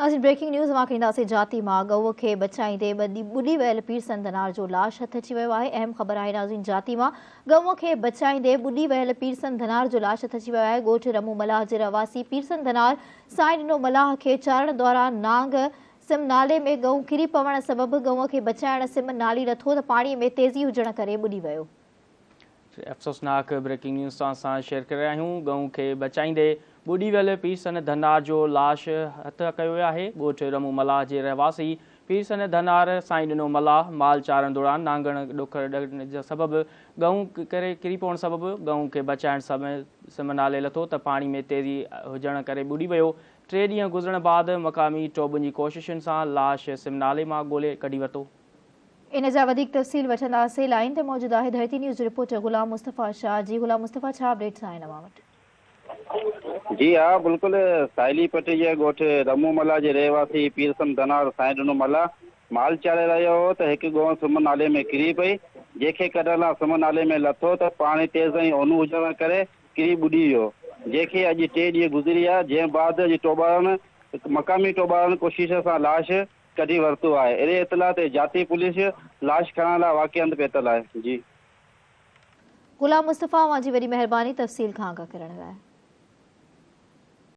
ناظرين breaking news اوهان کي ڏينداسين جاتي مان ڳئون کي بچائيندي ٻڏي ويل پيرسن ڌنار جو لاش هٿ اچي ويو آهي اهم خبر آهي ناظرين جاتي مان ڳئون کي بچائيندي ٻڏي ويل پيرسن ڌنار جو لاش هٿ اچي ويو آهي ڳوٺ رمو ملاح جي رهواسي پيرسن ڌنار سائين ڏنو ملاح کي چارڻ دوران نانگ سم نالي ۾ ڳئون ڪري پوڻ سبب ڳئون کي بچائڻ سم نالي لٿو ته پاڻي ۾ تيزي هجڻ ڪري ٻڏي ويو. افسوسناڪ بريڪنگ نيوز توهان سان شيئر ڪري رهيا آهيون ڳئون کي بچائيندي ٻڏي ويل پيرسن ڌنار جو لاش هٿ ڪيو ويو آهي ڳوٺ رمو ملاح جي رهواسي پيرسن ڌنار سائين ڏنو ملاح مال چارڻ دوران نانگڻ ڏکر ڏنگ سبب ڳئون ڪري ڪري پوڻ سبب ڳئون کي بچائڻ سم نالي لٿو ته پاڻي ۾ تيزي هجڻ ڪري ٻڏي ويو ٽي ڏينهن گذرڻ بعد مقامي ٽوٻن جي ڪوششن سان لاش سم نالي مان ڳولي ڪڍي ورتو. ان جا وڌيڪ تفصيل وٺنداسين لائين تي موجود آهي ڌرتي نيوز جو رپورٽر غلام مصطفيٰ شاهه جي غلام مصطفيٰ ڇا اپڊيٽس آهن اوهان وٽ. جي ها بلڪل ساحلي پٽي جي ڳوٺ رمو ملاح جي رهواسي پيرسن ڌنار سائين ڏنو ملاح مال چاري رهيو هو ته هڪ ڳئون سم نالي ۾ ڪري پئي جنهن کي ڪڍڻ لاء سم نالي ۾ لٿو ته پاڻي تيز ۽ اونهو هجڻ ڪري ڪري ٻڏي ويو جنهن کي اڄ ٽي ڏينهن گذري ويا جنهن بعد اڄ ٽوٻارن مقامي ٽوٻارن ڪوشش سان لاش ڪڍي ورتو آهي اهڙي اطلاع تي جاتي پوليس لاش کڻڻ لاء واقعي هنڌ پهتل آهي جي. غلام مصطفيٰ اوهان جي وڏي مهرباني تفصيل کان آگاهه ڪرڻ لاء.